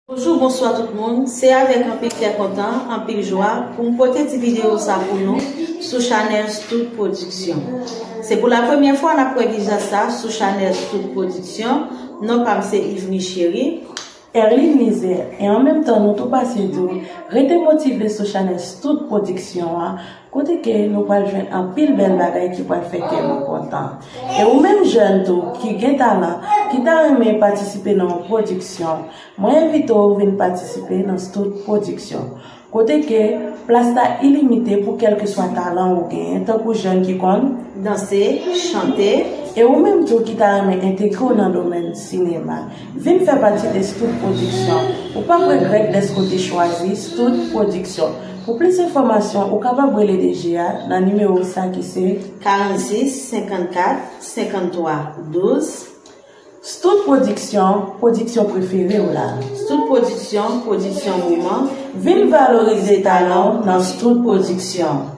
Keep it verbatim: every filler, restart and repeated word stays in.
Bonjou, bonswa tout moun. Se avèk anpil kè kontan, anpil jwa pou m pote ti videyo sa pou nou sou chanèl Stout Pwodiksyon. Se pou la premyè fwa n ap wè vizaj sa sou chanèl Stout Pwodiksyon. Non pa m se Yvery Chéry. Erline Lizè, e an menm tan nou tou pase di w, rete motive sou chanèl Stout Pwodiksyon an, kote ke nou pral jwenn anpil bèl bagay ki pral fè kè nou kontan. E ou menm jèn tou ki gen talan, ki ta renmen patisipe nan yon pwodiksyon, mwen envite w vin patisipe nan Stout Pwodiksyon. Kote ke plas la ilimite pou kèlkeswa talan ou genyen, tankou jèn ki konn danse, chante. E ou menm tou ki ta renmen entegre w nan domèn sinema, vin fè pati de Stout Pwodiksyon. Ou p ap regrèt dèske w te chwazi Stout Pwodiksyon. Pou plis enfòmasyon, ou kapab rele D G a nan nimewo sa ki se karannsis, senkannkat, senkanntwa, douz. Stout Pwodiksyon, pwodiksyon prefere w la. Stout Pwodiksyon, pwodiksyon moman. Vin valorize talan w nan Stout Pwodiksyon.